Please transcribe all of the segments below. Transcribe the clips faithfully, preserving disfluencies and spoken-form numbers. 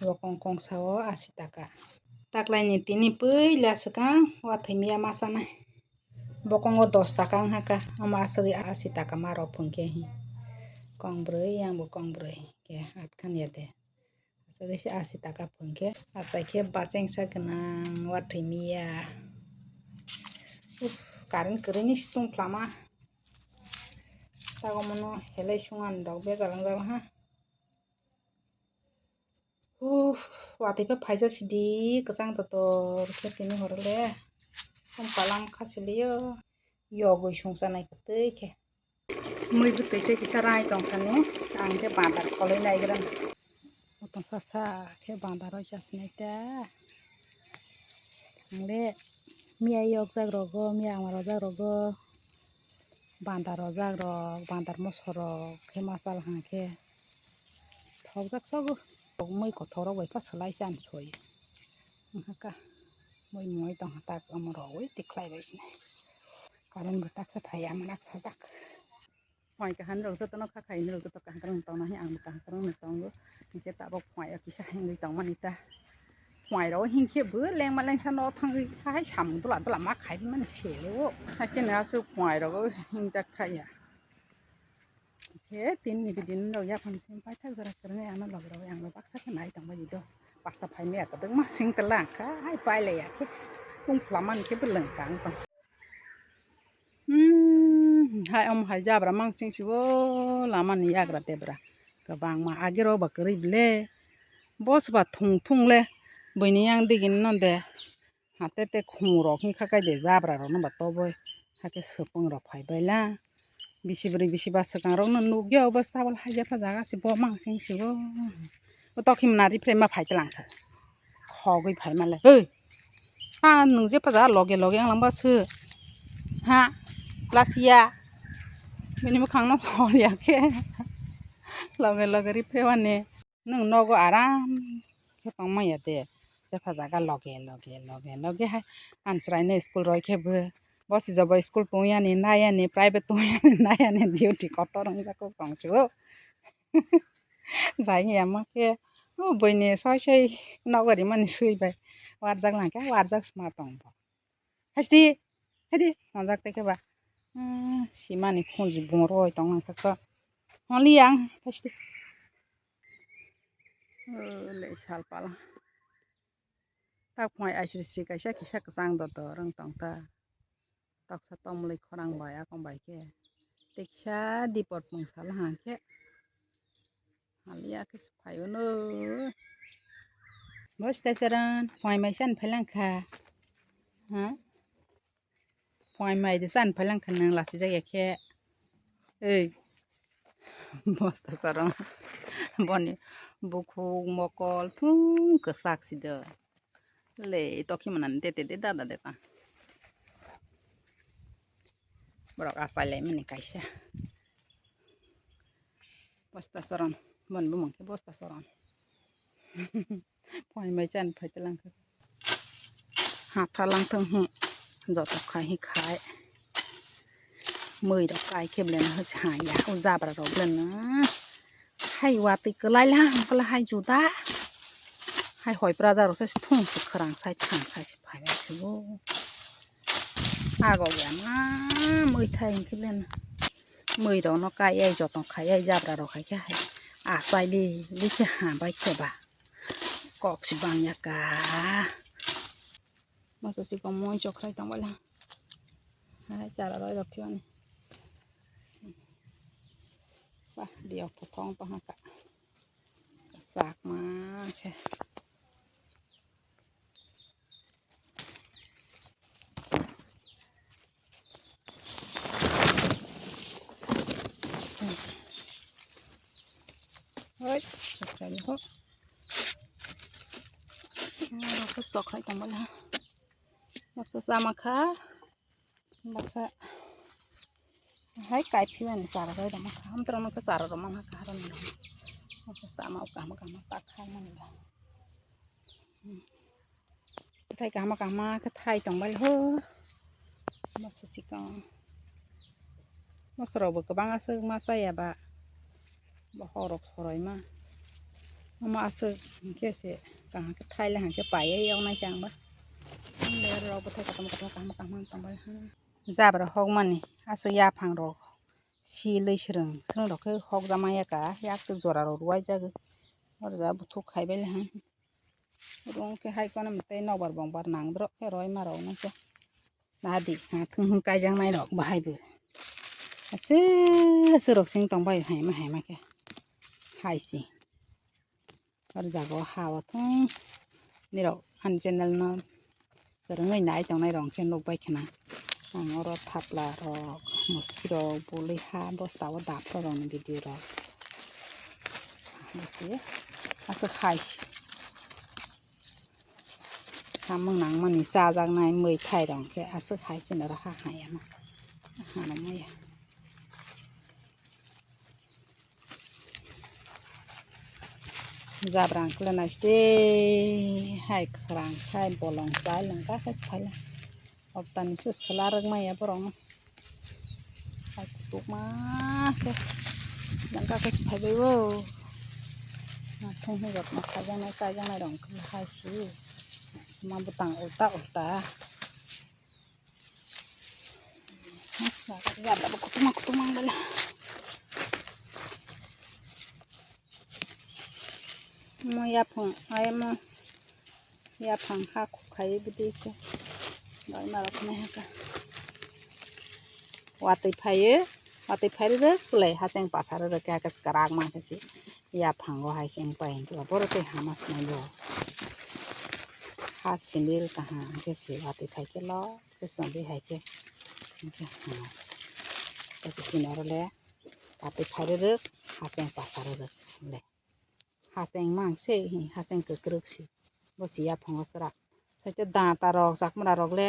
Bokong kongsa o asi taka. Taklaini tini puila swkang watwi miya ma chanai. Bokongo dos taka wngkha ka, omo aswgwi asi taka ma rw phwngkhe hi. Kong bwrwi, yang bo kong bwrwi khe atkhan ya de. Aswk se asi taka phwngkhe, achai khe bachengsa gwnang watwi miya. Uff, current kwrwini situng phlama. Tago mono helai sungani rok bejal wngjak ha. Uff, watwi pha phaisa sidi kwchang totor khe tini horo le. Tong kalang kha siliyo. Yogwi sungsa nai kwtwi khe. Mui bwtwi tei kisa rai tong sani, ang khe bandar kholwi naigrang. Tongsa sa khe bandar roi chasnai ta. Ang le miya yokjak rogo, miya ama rojak rogo. Bandar rojak rok, bandar moso rok khe machal hang khe thokjak sogo. Mui kothok rok bai pha swlai chan soi. Wngkha ka mui moi tong tak omo rogwi tikhlai bai sini. Current bo taksa phai ya manak sajak. Phai kaham rok joto no kha khai rok joto kaham rok tong nai ang bo kaham rok no tongo. Hingke tabok phai o kisa hingwi tong mani ta. Phai rok hingke bo lengma lengsa no thangwi hai samung dula dula ma khai mani sele o. Hakhe no aswk phai rok hingjak kha ya. Hingke tin ni bidin rok yaphang sim paithak jora kwrwngwi ano log rok ang baksa khe nai tong bai di do. Baksa phai maya kwdwkma sing tala ang kha hai pai lai ya khe. Tung phla mani khe bo lwng kha ang tong. Hmm, hai omo hai jabra mangsing sibo lamani yagra debra. Kwbangma agirok ba kwrwi bele. Bos ba thung thung le. Buini yang digini no de. Hate te khung rok hingkha kai de jabra rok no ba toboi. Hake swpung rok phai bai la. Bisi bwrwi bisi ba swkang rok no nukya obo tabul hai jepha jaga se bo mangsing sibo. O tokhi mwnari phrema phai tlang sa. Khogwi phai male. Hei. Ha, nwng je paja loge loge ang langba se. Ha, lasiya. Bini mwkhang no sol ya khe. Loge loge ri phrewani. Nwng nogo aram khe tong maya de. Je paja ga loge loge loge loge hai. Ansrai no school roi khe bo. Bosi jobo school tong yani, nai yani, private tong yani, nai yani, duty kotor wng jak khe tong su. Jai ya ma khe. O buini soi soi nogo rimani sui bai. Warjak lang khe, warjak sma tong bo. Hasti, hadi, mojak tei khe ba. Hmm, simani khunju bungor oi tong nang kha. Holi yang, hasti. O le sal pala. Tak phai aisri si kaisa kisa kwchang dodor wng tong ta. Toksa tomlwi khorang bai akong bai khe. Teksa dipor pungsal hang khe. Haliya khe phai uno. Bosta saran phai mai san phailang kha. Ha? Phai mai de san phailang kha nang lasi jaya khe. Ei. Bosta saran. Boni bukhuk mokol thung kwchak si do. Le tokhi manani tete de dada de ta. Borok achai lai mani kaisa. Bosta soron. Bon bumung khe bosta soron. Phai mai chan phai talang kha. Hatha lang thang hi. Joto khai hi khai. Mui rok kai khe blen ha ya. O jabra rok blen na. Hai watwi kwlai lang, kwlai hai juda. Hai hoi praja rok se thung se khwrang sai thang sai se phai ya se bo. Ago ya ma mui thai hing khe len. Mui rok no kai ai jotong khai ai jabra rok khai khe hai. Achai li li khe ha bai khe ba. Kok se bang ya ka. Maso si ko moi chok khai tang bai la. Hai chara roi rok phiyo ni. Wah, diok to thong to haka. Sak ma che. Hoi, sok khai ho. Sok khai tong bala. Baksa sama kha. Baksa hai kai phi mani chara roi rama kha. Amtara no kha chara rama na kha rani. Baksa sama o kama kama tak khai mani ba. Thai kama kama kha thai tong bai ho. Masa sikang. Masa rok bo kwbang aswk ma chaya ba. Bokhorok soroi ma. Omo aswk hwnkhe se kaham khe thaile hwnkhe paiya yoknai khe ang ba. Ang le rok bwthai kotorma kotorma kaham kaham tongbai ha. Jabra hokmani aswk yaphang rok silwi swrwng swrwng rok khe hokjakma yaka yak twi jora rok rwai jagwi. Oro ja buthuk khaibai le ha. Oro hwnkhe hai kono tei nokbar bongbar nang drok khe rwima rok nang khe. Nadi, ha, thung thung kaijaknai rok bahai bo. Aswk, aswk rok sing tong bai, haima, haima khe. Hai si. Oro jaga o ha o thung. Nirok ani channel no kwrwngwi nai tongnai rok khe nuk bai khna. Ang oro thapla rok, musti rok, bului ha, bosta o dap rok ni video rok. Hai si. Aswk hai si. Samung nangmani chajaknai mui thairok khe aswk hai chini oro ha hai ano. Hano maya. Jabrang kle nai ste hai khwrang sai bolong sai langka khe phaila. Hoptani se swla rwk maya borok no. Hai kutukma khe langka khe se phaibai o. Naithok ni rok no kaijaknai kaijaknai rok wngkha hai si. Ma bwtang ulta ulta. Jabra bo kutukma kutukma wngbaila. Mo yaphang, ai mo yaphang ha khukhai bidi khe. Doi ma rok nai haka. Watwi phaiyo, watwi phai rwrwk, kulai hacheng pasa rwrwk khe hake kwrak ma khe si. Yaphango hai se wng pai hwnkhe bo, borok tei hama se nai bo. Ha sindil kaham hwnkhe si watwi phai khe lo khe chwng twi hai khe. Hwnkhe ha. Kaisa sini oro le watwi phai rwrwk, hacheng pasa rwrwk le. Hacheng mang se, hacheng kwkrwk se. Bo si yaphango chwrak. Saite data rok, chakmara rok le.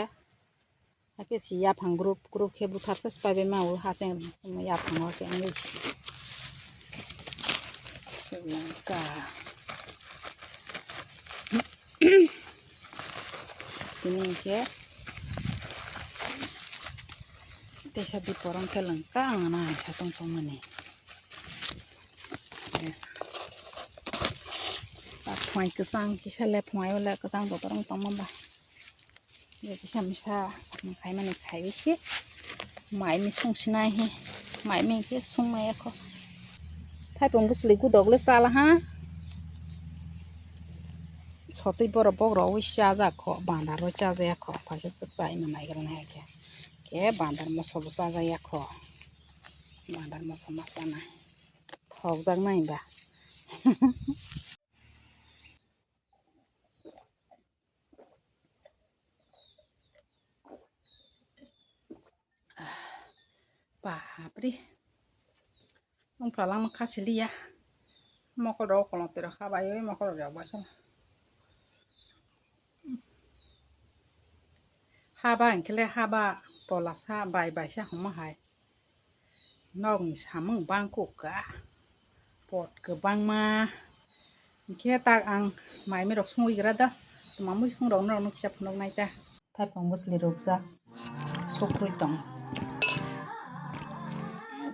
Hakhe si yaphang group group khe butharsa se paibai ma o hacheng yaphango khe wngwi. Sugwi ka. Tini hwnkhe teisa biporong khe langka ang ano hai sa tong tongmani. Phwai kwchang kisa le phwai o le kwchang botorong tongma ba. Kisa misa sakni khaimani khaiwi se. Mai mi sung sinai he. Mai mi khe sung maya kho. Thaipung bwsli gudok le chala ha. Sotwi borok bok rok wi chajak kho. Bandar rok chajak kho. Phaisa swk chai ma naigra nai khe. Khe bandar moso bo chajak ya kho. Bandar moso ma chana. Thokjak nai ba. Bapre. Wngphalangma khasiliya. Mokol rok kolong twi rok habai oi mokol rok bai khe. Haba hwnkhe le haba tola sa bai bai sa hwnma hai. Nokni samung bangkuk ka. Pot kwbangma. Hwnkhe tak ang mai mirok sungwi gra da. Tuma mui sung rok norok no kisa phunuk nai ta. Thaipung bwsli rukjak. Sukrui tong.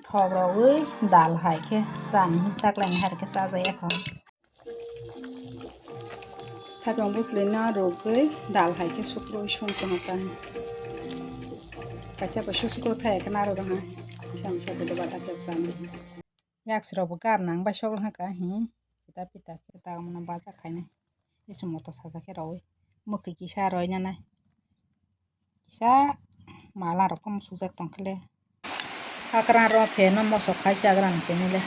Thok rogwi dal hai khe chani taklai hai khe chajai ya kho. Thaipung bwsli no rugwi dal hai khe sukrui sung tong kha. Kaisa bai sukrui thai khe naro rw ha. Kisa misa bwdw bata khe chani. Yaksi rok bo gar nang bai sok ha ka hi. Kita pita khe ta mano bacha khainai. Isu moto saja khe rawi. Mwkhwi kisa roi nanai. Kisa mala rok phano sujak tong khe le. Hakrang rok phe no mosok khai si hakrang ni tini le.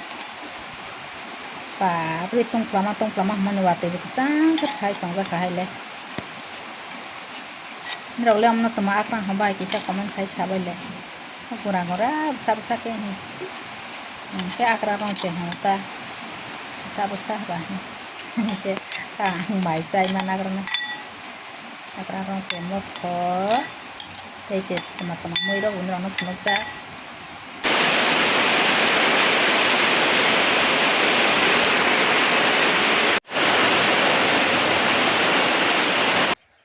Bapre tungklama tungklama hwnmani watwi bo kwchang khe khai tongjak kha hai le. Nirok le omo no tongma akrang hwnba hai kisa comment khai sabai le. Gura gura bwsa bwsa khe hi. Hwnkhe akrang rong se hwn ta. Bwsa bwsa ba hi. Hwnkhe ta ang mai chai man akrang no. Akrang rong se moso. Tei te tama tama mui rok bo norok no phunukjak.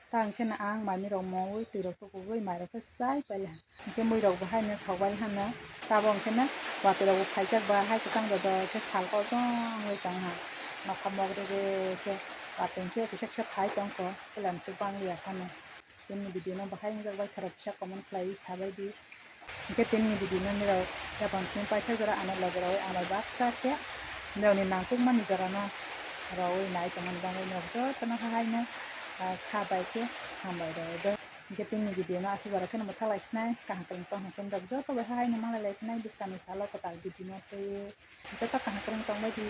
Ta hwnkhe no ang mai mirok moui twi rok tukugwi mai rok khe chai paila. Hwnkhe mui rok bo haino thok bai hano. Tabok hwnkhe no watwi rok bo phaijak ba hai kwchang dodok khe sal kochong wngwi tong ha. Nokha mok rere khe, wateng khe kisa kisa phai tongkho, khe lamsuk bang liya phano. Tini video no bahai wngjak bai khorok kisa comment khlai sabai di. Hingke tini video no nirok yapon simi paithak jora ano loge rok ang bai baksa khe nirok ni nangkuk mani jora no roi nai tongmani bagwi nirok joto no haino kha bai khe hambai rw do. Hingke tini video no asuk jora kheno mwthak lai sinai kaham kwrwng tong hwn khe nirok joto bai haino malai lai sinai bwskang ni salo kwtal video no tei joto kaham kwrwng tong bai di.